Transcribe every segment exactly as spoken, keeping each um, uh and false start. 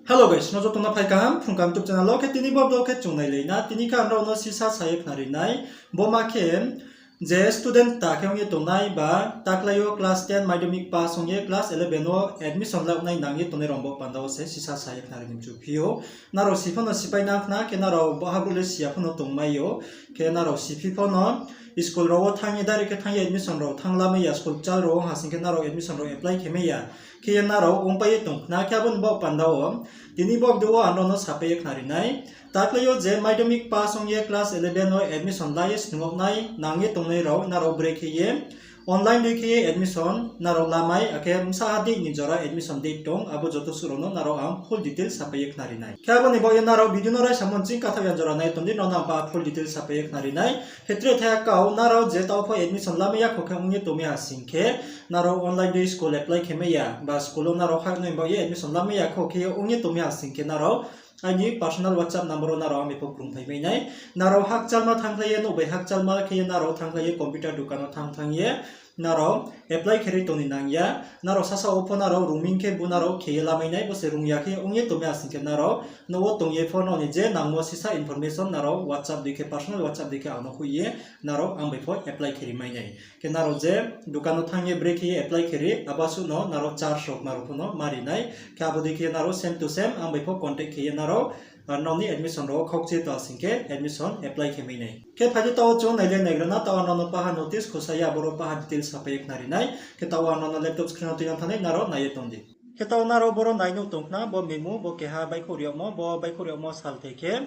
Hello guys, no joto no phai kaham, Phrung Kaham YouTube channel wo khe tini bo vlog khe chung nailai na, tini khe ang rao no sisa sa ye khnari nai, bo ma khe je student ta khe ong ye tongnai ba taklái yo class ten madhyamik pass ong ye class eleven wo admission la nai nang ye tongnai rao bo panda wo se sisa sa ye khnari ni mchu phi ou. Nrao si pho no sipai nang khna khe nrao bo ha brouh le si ya pho no tongmai ou. Khe nrao siphi pho no school rao wo thanng ye direct khe thanng ye admission rao thanng lamai ya, school kchal rao wo ha sing khe nrao admission rao apply khe mai ya. Khe ye nrao ongpai ye tong khna khe abo ni bo panda wo tini bo video wo ang rao no sapai ye khnari nai. Taklái yo je madhyamik pass ong ye class eleven wo admission la ye snung yag nai nang ye tongnai rao nrao brekhe ye online dei khe ye admission nrao lamai, akhe bsa ha date ni jora admission date tong, abo joto suh rao no nrao ang full detail sapai ye khnari nai. Khe abo ni baoh ye nrao video no raisa mo nching kathaoh ya jora nai tong di, nrao no ang pa full detail sapai ye khnari nai. Khe tre thaiha kau, nrao je taoh pho admission lamai ya kho khe ong ye tongmai ha sing khe, nrao online dei school apply khe mai ya, ba school wo nrao hah noi baoh ye admission lamai ya kho khe ye ong ye tongmai ha sing khe nrao aini personal WhatsApp number wo nrao ang bai pho krungphai mai nai. Nrao hakchalma thanngkhlai ye, nouh bai hakchalma khe ye nrao thanngkhlai ye computer dukan wo thanng thanng ye nrao apply khe ri tong ni nang ya. Nrao sasa wo pho nrao rungming khe bo nrao khe ye lamai nai, bo se rung ya khe ong ye tongmai ha sing khe nrao nouh wo tong ye pho nrao ni je nangmo sisa information nrao WhatsApp dei khe, personal WhatsApp dei khe ang no hoih ye nrao ang bai pho apply khe ri mai nai. Khe nrao je dukan no thanng ye brekhe ye apply khe ri, abo suh no nrao charge rao kma rao pho no ma ri nai. Khe abo dei khe nrao same to same ang bai pho contact khe ye nrao, nrao ni admission rao wo khaukchi tong sing khe admission apply khe mai nai. Khe phai di taoh wo chung nai le naigra na, taoh ang nrao no paha notice khusa ya, aboro paha details sapai ye khnari nai. Khe taoh wo ang nrao no laptop screen wo tuinang thanng nai, nrao nai ye tong di. Khe taoh nrao boro nai nuh tong khna, bo memu, bo keha baihkhouh ri yagmo, bo baihkhouh ri yagmo salthai khe,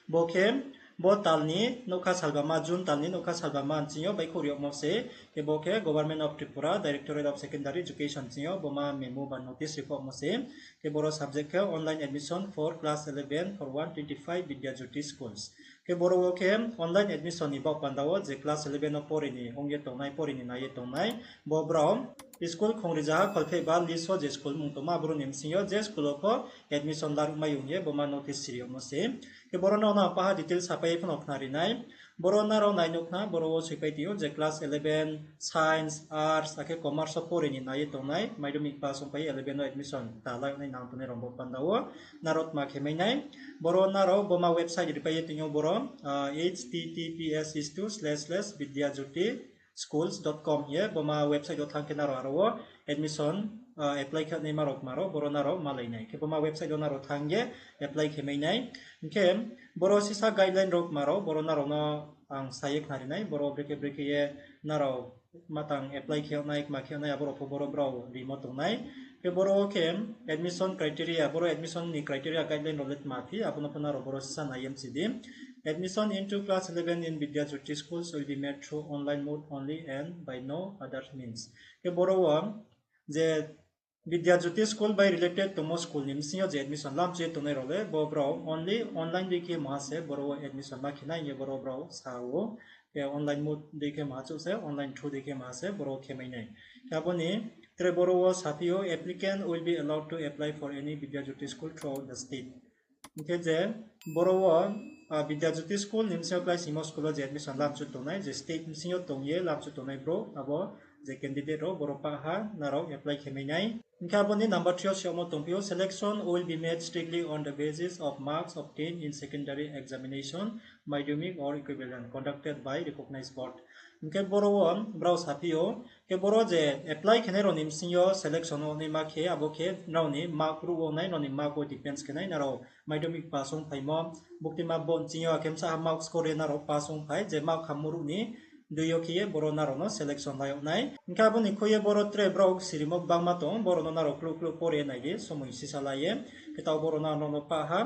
bo khe bo tal ni nougkha salbama, June tal ni nougkha salbama nching yo baihkhouh ri yagmo se. Khe bo khe Government of Tripura, Directorate of Secondary Education nching yo bo ma memu ba notice ri khouhmo se. Khe boro subject khe online admission for class eleven for one twenty-five Vidya Jyoti schools. Khe boro wo khe online admission ni baoh panda wo je class eleven no pore ni ong ye tongnai, pore ni nai ye tongnai, bo brao school khongrijaha kholphehba list wo je school mung tongma, aboro ni bsing yo je school wo pho admission laruhmai ong ye bo ma notice siri yagmo se. Khe boro no ang paha details sapai ye pho no khnari nai. Boro nrao nai nuh khna, boro wo soipai tong ou je class eleven, science, arts, akhe commerce wo pore ni nai ye tongnai, madhyamik pass ongpai eleven no admission ta la yag nai nang tongnai rao bo panda wo nrao tma khe mai nai. Boro nrao bo ma website ripai ye tong ou boro, ah, H T T P S is two slash slash vidyajyoti schools dot com hing ye bo ma website wo thanng khe nrao aro wo admission, ah, apply khe naima rao kma rao boro nrao malai nai. Khe bo ma website wo nrao thanng ye apply khe mai nai. Hing khe boro sisa guideline rao kma rao boro nrao no ang sa ye khnari nai, boro brekhe brekhe ye nrao matang apply khe yag nai, kma khe yag nai, aboro pho boro brao rimo tong nai. Khe boro wo khe admission criteria, boro admission ni criteria guideline rao le tma phi, abo no pho nrao boro sisa nai ye mchi di. Admission into class eleven in Vidya Jyoti schools will be made through online mode only and by no other means. Khe boro wo je Vidya Jyoti school bai related tongmo school ni bsing yo je admission lamchu ye tongnai rao le bo brao only online dei khe maha se boro wo admission ma khe nai hing ye boro brao sa ou. Khe online mode dei khe maha chouh se, online through dei khe maha se boro khe mai nai. Khe abo ni tre boro wo saphi ou, applicant will be allowed to apply for any Vidya Jyoti school throughout the state. Hing khe je boro wo, ah, Vidya Jyoti school ni bsing yo kláisingmo school wo je admission lamchu tongnai, je state bsing yo tong ye lamchu tongnai brouh, abo je candidate rao boro pah ha nrao apply khe mai nai. Hing khe abo ni number three yo se yagmo tongphi ou, selection will be made strictly on the basis of marks obtained in secondary examination, madhyamik or equivalent conducted by recognized board. Hing khe boro wo brao saphi ou, khe boro je apply khenai rao ni bsing yo selection ongnaima khe, abo khe nrao ni mark ruh wo nai, nrao ni mark wo depends khe nai, nrao madhyamik pass ong phaimo, buktima bo nching yo akhe bsa ha mark score ye nrao pass ong phai, je mark hammo ruh ni dei yo khe ye boro nrao no selection la yag nai. Hing khe abo ni khui ye boro tre brao sirimo gbangma tong, boro no nrao kluh kluh pore nai di, somoi sisa la ye. Khe taoh boro no nrao no pah ha,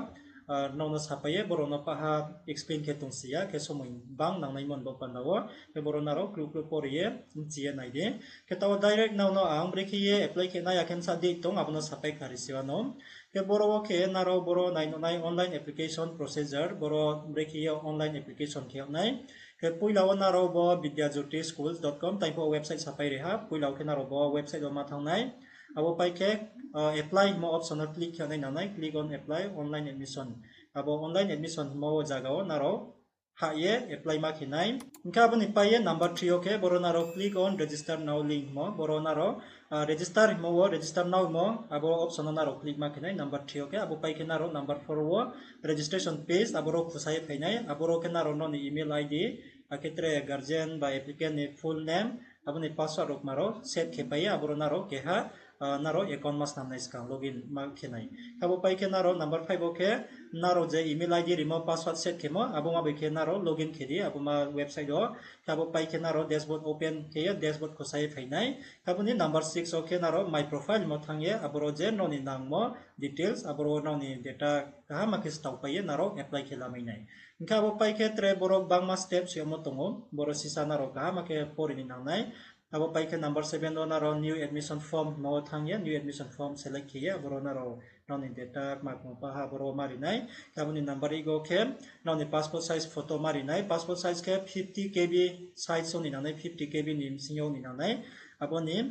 ah, nrao no sapai ye, boro no pah ha explain khe tongsi ya, khe somoi bang nangnaimo ni bo panda wo. Khe boro nrao kluh kluh pore ye, mchi ye nai di. Khe taoh direct nrao no ang brekhe ye apply khe nai, akhe bsa date tong, abo no sapai khnari si wa no. Khe boro wo khe nrao boro nai nuh nai online application procedure, boro brekhe ye online application khe yag nai. Khe poila wo nrao bo vidyajyoti schools dot com tai pho website sapai ri ha, poila wo khe nrao bo website wo ma thanng nai. Abo pai khe, ah, apply himo option no click khe nai nang nai, click on apply online admission. Abo online admission himo wo zaga wo nrao hah ye apply ma khe nai. Hing khe abo ni pai ye number three yo khe boro nrao click on register now link hingmo, boro nrao register hingmo wo register now hingmo abo option no nrao click ma khe nai number three yo khe. Abo pai khe nrao number four wo registration page aboro khusa ye phai nai. Aboro khe nrao nrao ni email ID, akhe tre guardian ba applicant ni full name, abo ni password rao kma rao set khe pai ye aboro nrao keha nrao account ma snam nai skang login ma khe nai. Abo pai khe nrao number five wo khe nrao je email ID rimo password set khemo abo ma bai khe nrao login khe di abo ma website wo. Abo pai khe nrao dashboard open khe ye dashboard khusa ye phai nai. Abo ni number six wo khe nrao my profile mo thanng ye aboro je nrao ni nangmo details aboro nrao ni data kaham khe stao pai ye nrao apply khe lamai nai. Hing khe abo pai khe tre boro gbangma steps yagmo tong ou, boro sisa nrao kaham khe pori ni nang nai. Abo pai khe number seven wo nrao new admission form mo thanng ye new admission form select khe ye aboro nrao nrao ni data kma kma paha aboro ma ri nai. Abo ni number eight wo khe nrao ni passport size photo ma ri nai. Passport size khe fifty KB size ong ni nang nai, fifty KB ni bsing yo ong ni nang nai. Abo ni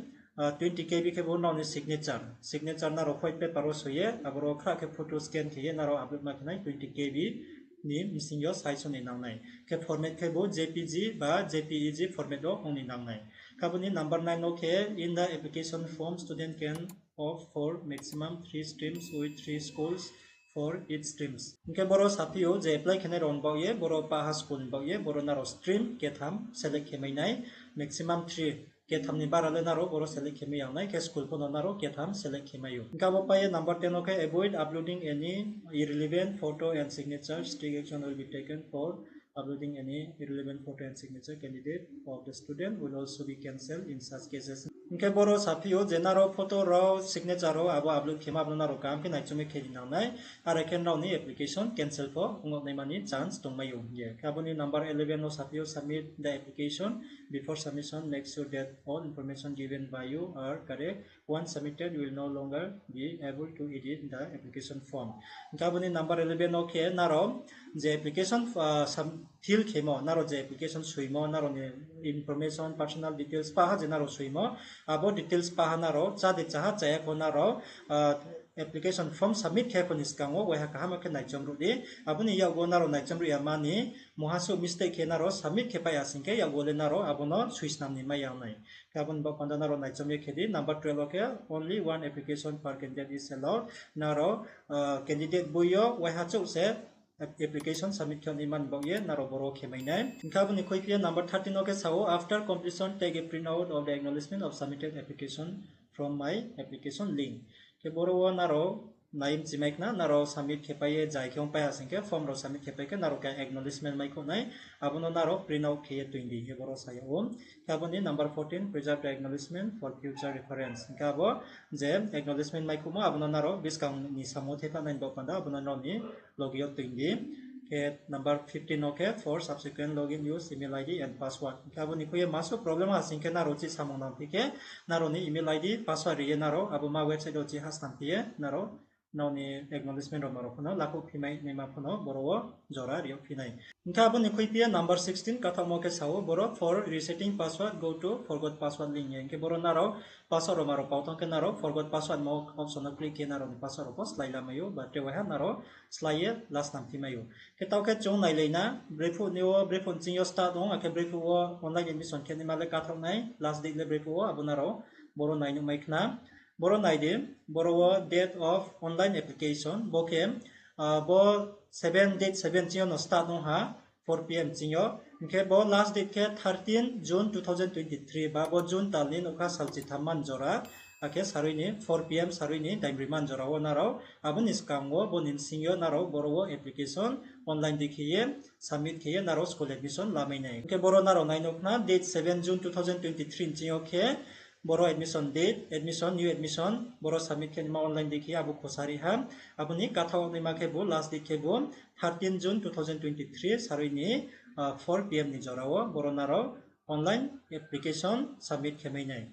twenty KB khe bo nrao ni signature, signature nrao white paper wo soi ye aboro khrah khe photo scan khe ye nrao upload ma khe nai twenty KB ni bsing yo size ong ni nang nai. Khe format khe bo JPG ba JPEG format wo ong ni nang nai. Abo ni number nine wo khe in the application form student can opt for maximum three streams with three schools for each streams. Hing khe boro saphi ou je apply khe nai rao ni baoh ye boro paha school ni baoh ye boro nrao stream ketham select khe mai nai, maximum three, ketham ni bara le nrao boro select khe mai ya nai, khe school pho no nrao ketham select khe mai ou. Hing khe abo pai ye number ten wo khe avoid uploading any irrelevant photo and signature, strict action will be taken for uploading any irrelevant photo and signature candidate of the student will also be cancelled in such cases. Hing khe boro saphi ou je nrao photo rao, signature rao abo upload khemo abo no nrao kaham khe naichom ye khe di nang nai, are khe nrao ni application cancel pho ong naima ni chance tongmai ou hing ye. Khe abo ni number eleven wo saphi ou submit the application. Before submission, make sure that all information given by you are correct. Once submitted, you will no longer be able to edit the application form. Hing khe abo ni number eleven wo khe nrao je application fill khemo, nrao je application soimo, nrao ni information, personal details paha je nrao soimo, abo details paha nrao chá de chaha chaya pho nrao application form submit khe pho ni skang wo waiha kaham khe naichom ruh di. Abo ni yakgu wo nrao naichom ruh ya mani mungha suh mistake khe nrao submit khe pai ya sing khe yakgu wo le nrao abo no soi snam ni mai ya nai. Khe abo ni baoh panda nrao naichom ye khe di. Number twelve wo khe only one application per candidate is allowed. Nrao candidate boi yo waiha chouh se application submit khe naima ni baoh ye nrao boro khe mai nai. Hing khe abo ni khuiphi ye number thirteen wo khe sa ou, after completion, take a printout of the acknowledgement of submitted application from my application link. Khe boro wo nrao nai mchi mai khna, nrao submit khe pai ye jai khe ong pai ha sing khe form rao submit khe pai khe nrao khe acknowledgement mai khouh nai, abo no nrao print out khe ye toing di hing ye boro sa yag ou. Khe abo ni number fourteen, preserve the acknowledgement for future reference. Hing khe abo je acknowledgement mai khouhmo abo no nrao buskang ni samung thepha nai ni baoh panda abo no nrao ni loge yo toing di. Khe number fifteen wo khe for subsequent login use email ID and password. Hing khe abo ni khui ye masuh problem ha sing khe nrao chih samung nang phi khe nrao ni email ID, password ri ye nrao abo ma website wo chih ha snam phi ye nrao nrao ni acknowledgement rao ma rao pho no lakhouh phi mai naima pho no boro wo jora ri yag phi nai. Hing khe abo ni khuiphi ye number sixteen kathaohmo khe sa ou boro for resetting password, go to forgot password link ye. Hing khe boro nrao password rao ma rao pao thanng khe nrao forgot password mo option no click khe nrao ni password rao pho slái lamai ou, ba tre waiha nrao slái ye la snam phi mai ou. Khe taoh khe chung nailai na, brephuh ni wo, brephuh nching yo start ong, akhe brephuh wo online admission khe naima le kathaoh nai, last date le brephuh wo, abo nrao boro nai nuh mai khna. Boro nai di, boro wo date of online application, bo khe, bo seven, date seven ching yo no start ong ha, four PM ching yo. Hing khe bo last date khe thirteen June two thousand twenty-three, ba bo June tal ni nougkha salchi tham man jora, akhe sarui ni four PM sarui ni daimri man jora wo nrao, abo ni skang wo bo ni bsing yo nrao boro wo application online dei khe ye submit khe ye nrao school admission lamai nai. Hing khe boro nrao nai nuh khna date seven June two thousand twenty-three nching yo khe boro admission date, admission, new admission, boro submit khe naima online dei khe abo khosari ha. Abo ni kathaoh naima khe bo last date khe bo thirteen June two thousand twenty-three sarui ni four PM ni jora wo boro nrao online application submit khe mai nai.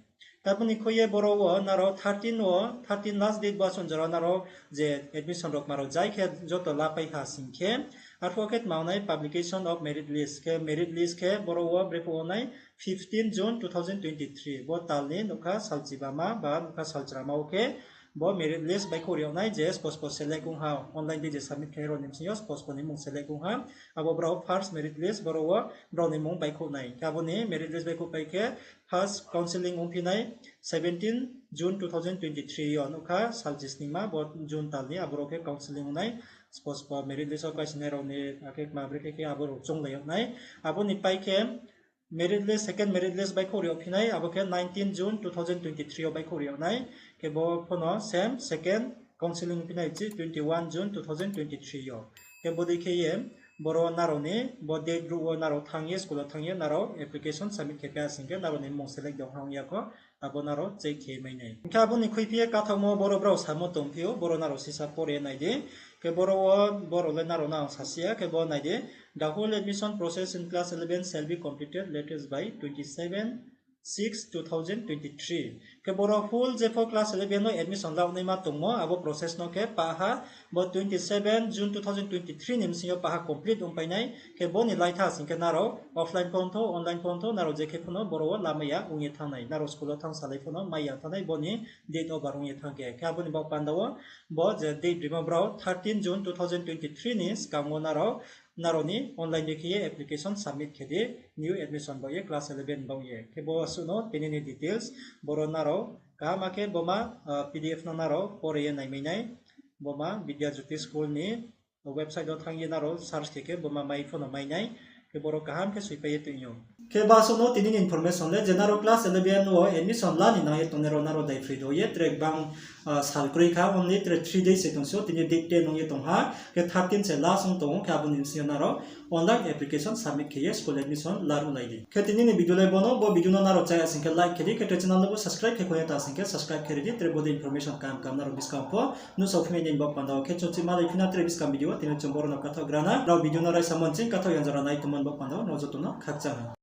Abo ni khui ye boro wo nrao thirteen wo, thirteen last date bo asuh jora nrao je admission rao kma rao jai khe joto lapai ha sing khe, arphuh khe tma ong nai publication of merit list khe, merit list khe boro wo brephuh ong nai fifteen June two thousand twenty-three, bo tal ni nougkha salchibama ba nougkha salchrama wo khe Bo merit list baihkhouh ri yag nai je spo spo select ong ha, online dei je submit khe rao ni bsing yo spo spo ni mmung select ong ha. Abo brao first merit list boro wo brao ni mmung baihkhouh nai. Khe abo ni merit list baihkhouh pai khe first counselling ongphi nai seventeen June two thousand twenty-three yo, nuh kha sal chisningma bo June tal ni, aboro khe counselling ong nai. Spo spo merit list wo kaisinai rao ni akhe kma brekhe khe abo rao chounglai yag nai. Abo ni pai khe merit list, second merit list baihkhouh ri yagphi nai, abo khe nineteen June two thousand twenty-three yo baihkhouh ri yag nai. Khe bo pho no same second counselling ongphi nai chi twenty-one June two thousand twenty-three yo. Khe bodei khe ye boro nrao ni bo date ruh wo nrao thanng ye, school wo thanng ye nrao application submit khe pai ha sing khe nrao ni mmung select dong ha ong ya kho, abo nrao check khe mai nai. Hing khe abo ni khuiphi ye kathaohmo boro brao samo tongphi ou, boro nrao sisa pore nai di. Khe boro wo, boro le nrao no ang sasi ya, khe bo nai di. The whole admission process in class eleven shall be completed latest by twenty-seven six two thousand twenty-three. Khe boro whole jepho class eleven no admission la naima tongmo, abo process no khe pah ha bo twenty-seven June two thousand twenty-three ni bsing yo pah ha complete ongpai nai. Khe bo ni laitha sing khe nrao offline pho ong thou, online pho ong thou, nrao je khe pho no boro wo lamai ya ong ye thanng nai, nrao school wo thanng salai pho no mai ya thanng nai, bo ni date over ong ye thanng khe. Khe abo ni baoh panda wo bo je date rimo brao thirteen June two thousand twenty-three ni skang wo nrao, nrao ni online dei khe ye application submit khe di, new admission baoh ye class eleven baoh ye. Khe bo suh no tini ni details, boro nrao kaham khe bo ma, ah, P D F no nrao pore ye naimai nai, bo ma Vidya Jyoti School ni website wo thanng ye nrao search khe khe bo ma mai pho no mai nai, khe boro kaham khe soipai ye tong ou. Khe ba suh no tini ni information le je nrao class eleven wo admission la ni nang ye tongnai rao nrao daiphroi do ye tre gbang, ah, sal kroi kha, only tre three days se tong si ou, tini date ten ong ye tong ha, khe thirteen se last ong tong ou, khe abo ni bsing yo nrao online application submit khe ye school admission laruhlai di. Khe tini ni video le bo no, bo video no nrao chaya sing khe like khe di, khe tre channel no bo subscribe khe khoi ya ta sing khe subscribe khe ri di, tre bo de information kaham kaham nrao buskang pho nuhsao phi mai nai ni baoh panda wo. Khe chung chih malaiphi na tre buskang video wo, tini chung boro no kathaoh gra na, nrao video no raisa mon ching kathaoh yang jora nai tongmo ni baoh panda wo nrao joto no khakchang ha.